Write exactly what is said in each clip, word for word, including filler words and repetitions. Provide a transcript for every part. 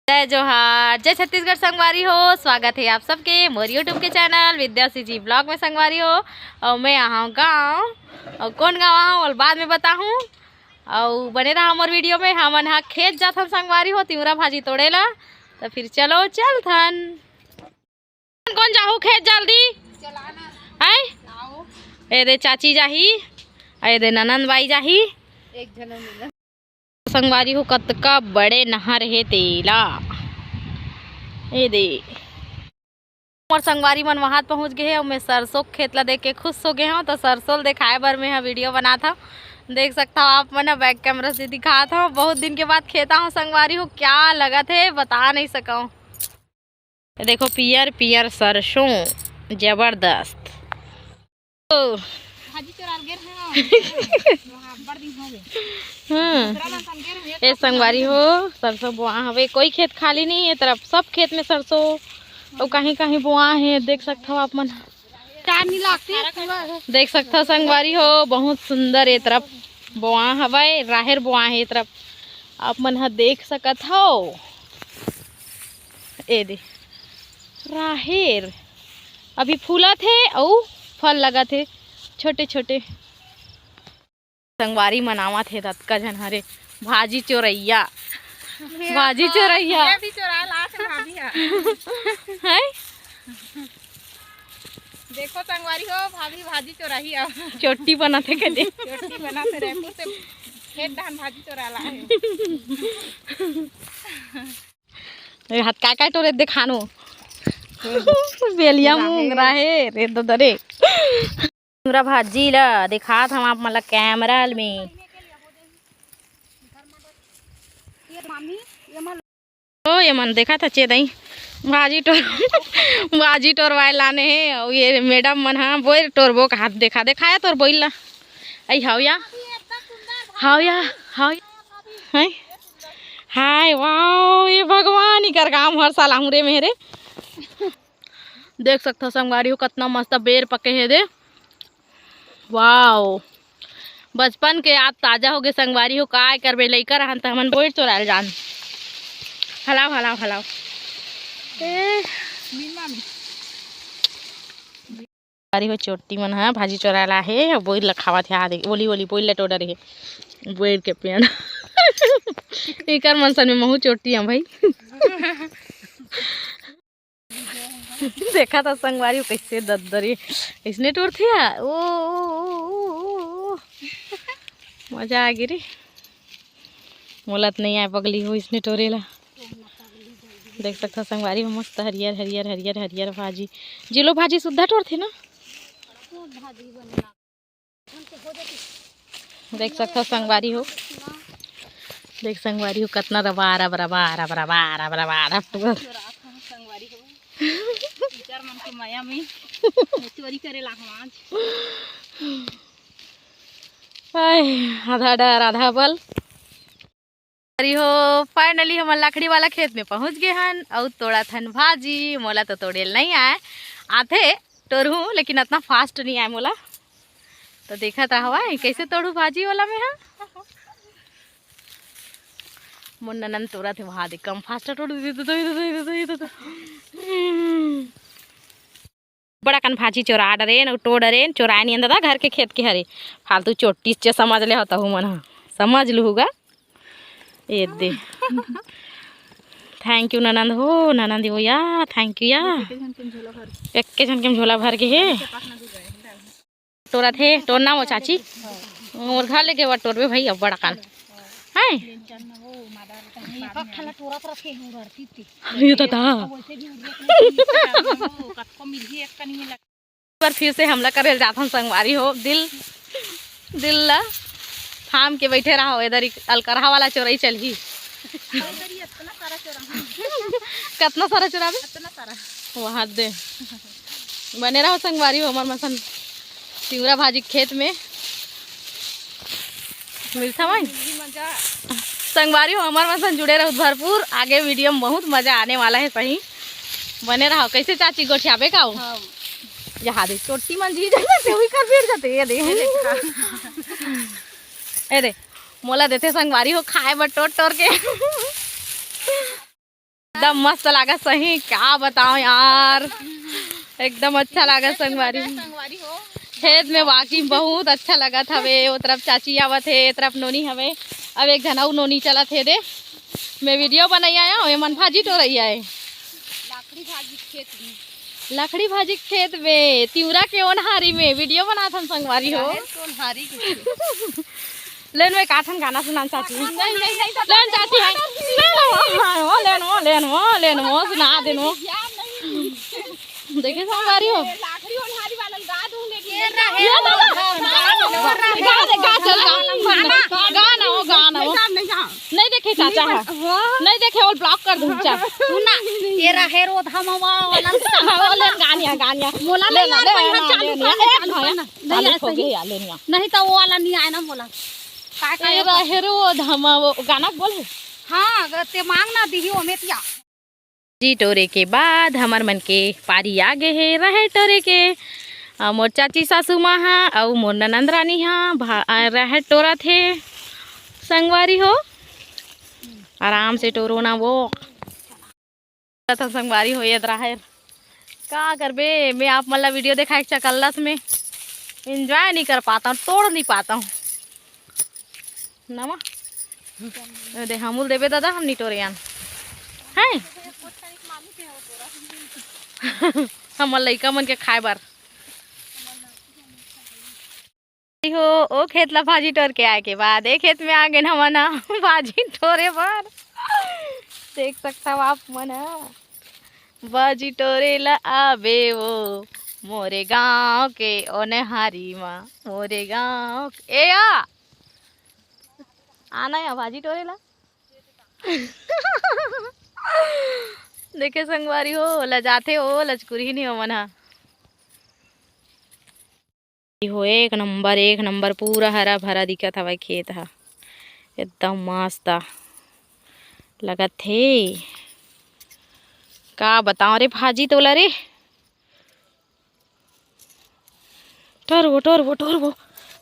जय जोहार, जय छत्तीसगढ़ संगवारी हो। स्वागत हे आप सबके मोर YouTube के चैनल विद्या CG vlog में संगवारी हो। अउ मैं आहां गांव, अउ कौन गांव आहां, ओला बाद में बताहूं। अउ बने रहा मोर video में। हमन हा खेत जाथन संगवारी हो, तिंवरा भाजी तोड़े ला। तो फिर चलो चलथन। कौन जाहू खेत जल्दी? हैं? ए दे चाची जाही, ए दे ननंद बाई जाही। एक झन मिला। संगवारी हो, कतका बड़े नहर हे तेला। ए दे। मोर संगवारी मन वहां पहुंच गए हे अउ मैं सरसों के खेत ला देख के खुश हो गए हंव। तो सरसों ल देखाए बर मैं ह video बनात हंव। देख सकत हव आप मन ह, back camera से दिखात हंव। बहुत दिन के बाद खेत आए हंव संगवारी हो, क्या लगत हे बता नहीं सकंव। ये देखो पियर पियर सरसों, जबरदस्त। ओ। भाजी चोराल गेर हे। वहाँ बड़ दिन हो गए। हम्म। दूसरा ला संगे रहे, ए तो संगवारी हो, सरसों बोआ हवे, कोई खेत खाली नहीं है, तरफ सब खेत में सरसों अउ कहीं कहीं बोआ है, देख सकत हव आप मन। चार नहीं लागती। देख सकत हव संगवारी हो, बहुत सुंदर ये तरफ बोआ हवय, राहेर बोआ है ये तरफ, आप मन ह देख सकत हव। ए दे राहेर अभी फूलत हे अउ फल लगत हे छोटे छोटे। संगवारी मन आवत हे, अतका झन हरे भाजी चोरैया। भाजी चोरैया। ये भी चोराए लात हे भाभी हा। हैं? देखो संगवारी हो, भाभी भाजी चोराही अब। चोट्टी बनात हे कदे। चोट्टी बनात हे, रायपुर से खेत धान भाजी चोराए ला हे। ए, हाथ काय काय टोरे देखानो। बेलिया मूंग राहेर, रे ददा रे। हमरा भाजी ला देखात हंव आप मन ला camera में। ओ ये मन देखत हव चेदई भाजी टोर भाजी टोरवाए लाने हे। अउ ये madam मन ह बोइर टोरबो का हाथ देखा देखाया तोर बोइर ला। अई हाव या, हाव या, हाव या। हैं? हाय, wow, ये भगवान, इकर काम हर साल आहूं रे मेहरे। देख सकत हव संगवारी हो, कतना मस्त बेर पके हे दे। Wow, बचपन के याद ताजा हो गे संगवारी हो। काय करबे, लइका रहन त हमन बोइर चोराल जान। हलाव, हलाव, हलाव। ए। संगवारी हो, चोट्टी मन ह भाजी चोराए ला हे, अउ बोइर ल खावत हे। आ दे, ओली ओली बोइर ल टोडर हे, बोइर के पेड़। इकर मन सन में महू चोट्टी हंव भाई। देखत हव संगवारी हो, कइसे दद्दरी अइसने टोरथे या। ओ, ओ, ओ, ओ, ओ। मजा आ गे रे। मोला त नइ आय पगली हो अइसने टोरे ला। देख सकत हव संगवारी हो, मस्त हरियर, हरियर, हरियर, हरियर भाजी। जिलो भाजी सुद्धा टोरथे ना। देख सकत हव संगवारी हो, देख संगवारी हो, कतना रबा, रब, रबा, रब, रबा, रब, रबा, रब, रबा। संगवारी हो, टीचर मन के मया में चोरी करे ला हम आज। आय, आधा डर, आधा बल। अरे हो, finally हमन लाखड़ी वाला खेत में पहुंच गे हन अउ तोड़त हन भाजी। मोला तो तोड़े ल नइ आय, आथे टोरहूं, लेकिन अतना fast नइ आय मोला। तो देखत रहवय, कइसे तोड़हूं भाजी ओला में हा। मोर ननंद तोड़त हे, वहा दे, कम fast तोड़ दे, दे, दे। बड़ अकन भाजी चोरा डरेन अउ टो डरेन, चोराए नियन ददा, घर के खेत के हरे। फालतू चोट्टी च समझ ले हो तहू मन ह, समझ लुहू गा। ए दे। Thank you ननंद हो, ननंद हो या, thank you या। एके झन के झोला भर गे हे। टोरत हे, टोरना वो चाची। मोर घर लेके वा टोरबे भाई, अब्बड़ अकन। हैं? ये तो था। पर फिर से हमला करे जाथन संगवारी हो, दिल, दिल ला थाम के बैठे रहो, इधर ही अलकरहा वाला चोरई चलही। कतना सारा चोराबे? वहाँ दे। बने रहो संगवारी हो हमर मन सन तिंवरा भाजी के खेत में। मिलथा माई। संगवारी हो हमर मन सन जुड़े रहो भरपूर, आगे video में बहुत मजा आने वाला है सही। बने रहो। कैसे चाची गोठियाबे का हो? हाँ। यहाँ दे चोटी मन जी जाते हुई कर फिर जाते, ये दे। ये देख, हाँ। ए दे, मोला देथे संगवारी हो खाए बर टोर टोर के। एकदम मस्त लागत सही, का बताओ यार, एकदम अच्छा लागत संगवारी। संगवारी हो। खेत में वाकई बहुत अच्छा लगत हवे। वो तरफ चाची आवत हे, ये तरफ नोनी हवे, अब एक झन अउ नोनी चलत हे दे। मैं वीडियो बनाई आया हूँ, ये मन भाजी टोरई आए। लाखड़ी भाजी खेत में। लकड़ी भाजी के खेत में, तिवरा के ओनहारी में वीडियो बनात हन संगवारी हो। राहेर के ओनहारी के। लेन में काठन गाना सुनान चाची। नहीं, नहीं, नहीं, लेन चाची है। लेन वो, लेन वो, लेन वो, लेन वो, सुना देन वो। देखे संगवारी हो। लाखड़ी ओनहारी वाला गा दूंगे कि ये रहे। ये दादा। गा दे, गा, चल, गा। गाना हो, गाना हो। नहीं गा। नहीं देखे चाचा है। नहीं देखे, वो ब्लॉक कर दूं चा। सुना, तेरा हेरो धमवा वाला। हाँ, वो ले गानिया, गानिया। मोला ले नहीं ना, आए, ले पहले ना, चालू ले कर, ना, चालू कर ना। नहीं चालू आए हो सही। गया, ले ना। नहीं तो वो वाला नहीं आए ना मोला। का का तेरा हेरो धमवा, वो गाना बोल। हाँ, अगर ते मांग ना दिही ओमेतिया। जी टोरे के बाद हमर मन के पारी आ गे हे राहेर टोरे के। अउ मोर चाची सासू माँ हा अउ मोर ननंद रानी हा भा-, आ, राहेर टोरत हे। संगवारी हो, आराम से टोरो ना वो। त संगवारी हो ये राहेर। का करबे, मैं आप मन ला वीडियो देखाए के चकल्लस में एंजॉय नहीं कर पाता हूँ, टोर नहीं पाता हूँ। नवा दे हमूल देबे दादा, हम निटोरियन हैं। हमर लइका मन के खाए बर। हो, ओ खेत ला भाजी टोर के आए के बाद ए खेत में आ गेन हमन ह भाजी टोरे बर। देख सकता हो आप मन ह, भाजी टोरे ला आबे वो मोरे गांव के ओनहारी मा, मोरे गांव के। ए या, आना या भाजी टोरे ला। देखे संगवारी हो, लजाथे हो, लचकुरही नहीं हो मन हा। हो एक नंबर, एक नंबर, पूरा हरा भरा दिखत हवय खेत हा, एकदम मस्त लगत हे। का बताओ रे भाजी तोला रे, टोरबो, टोरबो, टोरबो।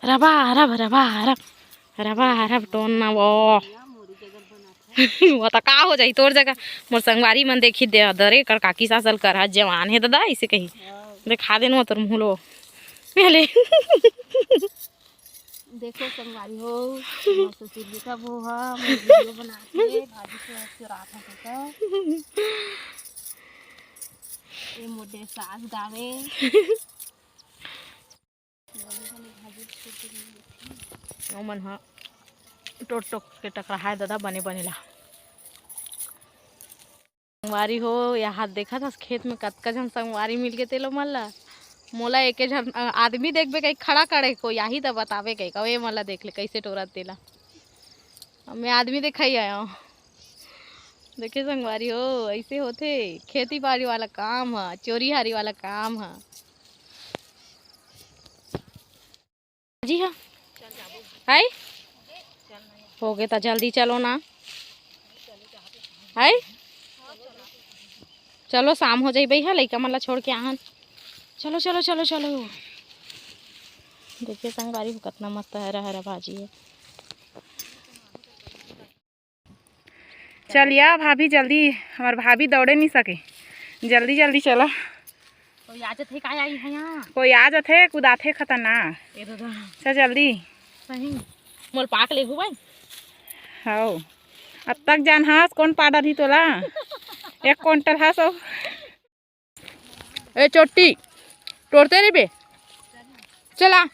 रबा, रब, रबा, रब। रबा, रब, टोन ना वो। वो तो का हो जाही तोर जगह। मोर संगवारी मन देखी दे, दरे कर काकी सासल कर हा जवान हे दादा, इसे कही। देखा देन वो तोर मुहलो। ले। देखो संगवारी हो, मोर ससुर जी का वो हा, मोर वीडियो बनाथे, भाजी चुरात हे तो। ये मोटे सास गावे। ओमन ह टोट टोक के टकराहाय ददा बने बने ला। संगवारी हो, यहाँ देखत हस खेत में कतका झन संगवारी मिल गे तेलो मन ला। मोला एके झन, अ, आदमी देखबे कही खड़ा करे कोई आही त बताबे कही, कहे मोला देख ले कैसे टोरत तेला। अब मैं आदमी देखाई आया हूँ। देखे संगवारी हो, ऐसे होथे खेती बाड़ी वाला काम ह, चोरी हारी वाला काम ह। जी हाँ, आई हो गे त जल्दी चलो ना। आई, चलो शाम हो जाई भैया, लइका मन ला छोड़ के आहन। चलो चलो चलो चलो। देखिए संगवारी हो, कितना मस्त हरा हरा भाजी है। चल या भाभी जल्दी, हमार भाभी दौड़े नहीं सके, जल्दी जल्दी चला। कोई आ जाथे का आई है यहाँ? कोई आ जाथे, कुदाथे खतरनाक। ए दादा। चल जल्दी। सही। मोल पाक ले हुआ। हाओ। अब तक जान हास कौन पाडर ही तोला? एक कुंटल हास हो। ए चोटी, टोरते रहिबे। चला।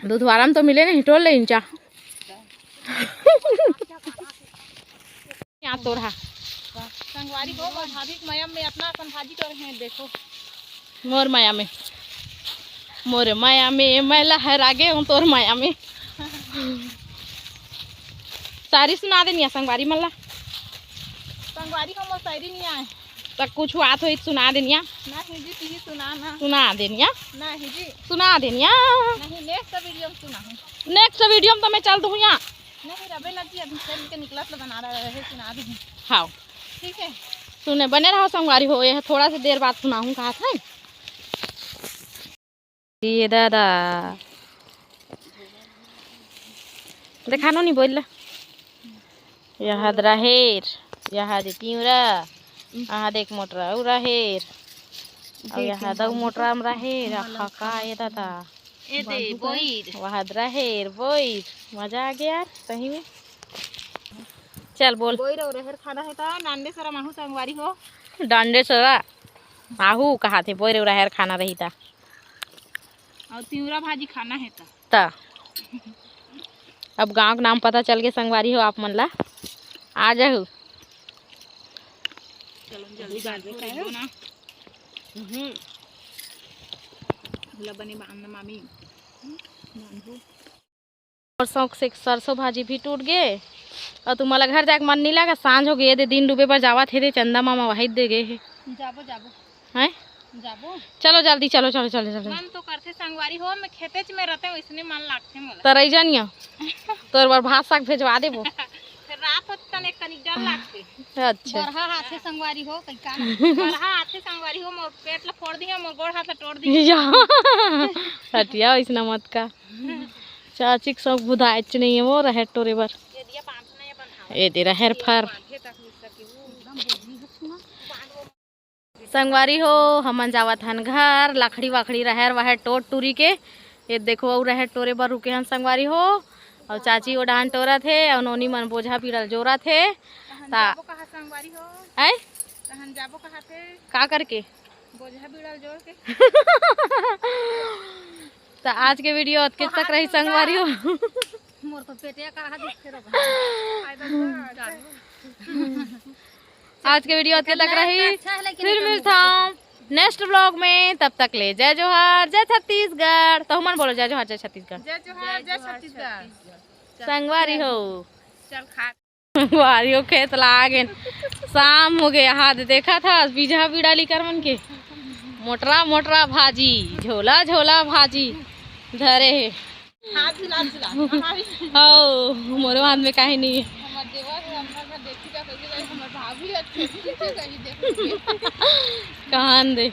दुधवारा में तो मिले नहीं, टोर ले इंचा। यहाँ तोर हा। संगवारी हो, मोर भाभी के मया में इतना असन भाजी टोर हैं, देखो। मोर मया में, मोर मया में, मैं लहरा गे हूँ तोर मया में। शायरी सुना देनिया संगवारी मन ला। संगवारी हो, मोर शायरी नहीं आए। त कुछ आत होई त सुना देनिया। नहीं जी, तुही सुना ना। सुना देनिया। नहीं जी। सुना देनिया। नहीं, नेक्स्ट वीडियो में सुनाहूँ। नेक्स्ट वीडियो में तो मैं चल दूँ यहाँ। नहीं, रबे ना जी, अभी चल के निकलत ले बना रहा है, सुना दूँ। हाँ। ठीक है। सुने, बने रहो संगवारी हो, ये थोड़ा सा देर बाद सुनाहूँ कहा था। ये दादा। देखा नो नहीं बोल। यह राहेर, यहाँ दे तिवरा, यहाँ देख मोटरा अउ राहेर, अउ यहाँ दे मोटरा म राहेर, आहा का ए दादा। ए दे बोइर। वहाँ राहेर बोइर, मजा आ गया यार सही में। चल बोल। बोइर अउ राहेर खाना हे त डांडे सरा माहू संगवारी हो। डांडे सरा माहू कहा थे बोइर अउ राहेर खाना रही त। अउ तिवरा भाजी खाना हे त। त अब गांव के नाम पता चल गे संगवारी हो आप मन ला। आ जाहू। चलो जल्दी बांधो, रिब्बो ना। हम्म। भूला बने बांधना मामी। बांधो। और शौक से सरसों भाजी भी टूट गे। अउ तुम्हारा घर जाके मन नहीं लगा, सांझ हो गए, दे दिन डूबे पर जावा थे, दे चंदा मामा वही दे गए हे। जाबो, जाबो। हैं? जाबो। चलो जल्दी, चलो, चलो, चलो, चलो। मन तो करथे संगवारी हो, मैं खेतेच में रहते हूँ, इसने मन लागथे मोला। तरई जानिया, तोर बर भात साग भेजवा देबो। फिर रात होत तने कनिक डर लागथे। अच्छा। बरहा आथे संगवारी हो, कई का ना। बरहा आथे संगवारी हो, मोर पेट ला फोड़ दिया, मोर गोड़ हाथ ला तोड़ दिया। या, हटिया, इसना मत का। चाची के शौक बुधाएच नहीं है वो, राहेर टोरे बर। ये दिया बांधना या बंधावा। ए दे राहेर फर। बांधे तक मिल सके वो। संगवारी हो, हमन जावत हन घर, लखड़ी वखड़ी राहेर वाहेर टोर टूरी के। ये देखो, अउ राहेर टोरे बर रुके हन संगवारी हो। अउ चाची ओ डाहन टोरत हे, अउ नोनी मन बोझा बीड़ा ल जोरत हे। तहन ता जाबो कहा संगवारी हो? आय? तहन जाबो कहा थे? का करके? बोझा बीड़ा ल जोर के। त आज के वीडियो अतके तक रही संगवारी हो। मोर तो पेटिया करा दिखे रो भाई। आज के वीडियो अतके तक रही। अच्छा है, लेकिन फिर मिलता हूँ नेक्स्ट व्लॉग में, तब तक ले जय जोहार, जय छत्तीसगढ़। तो हमन बोलो जय जोहार, जय छत्तीसगढ़। जय जोहार, जय छत्तीसगढ़। संगवारी हो। चल खा। संगवारी हो, खेत ला आ गेन। शाम हो गए, हाथ देखा था बीजा बीड़ा ली कर मन के। मोटरा मोटरा भाजी, झोला झोला भाजी धरे हे। हाथ झुला, झुला। हमारी हौ, मोरो हाथ में काहे नहीं है। हमर देवर है, हमर घर देखी का कहिए, हमर भाभी अच्छी, अच्छी कही देख। कहान दे।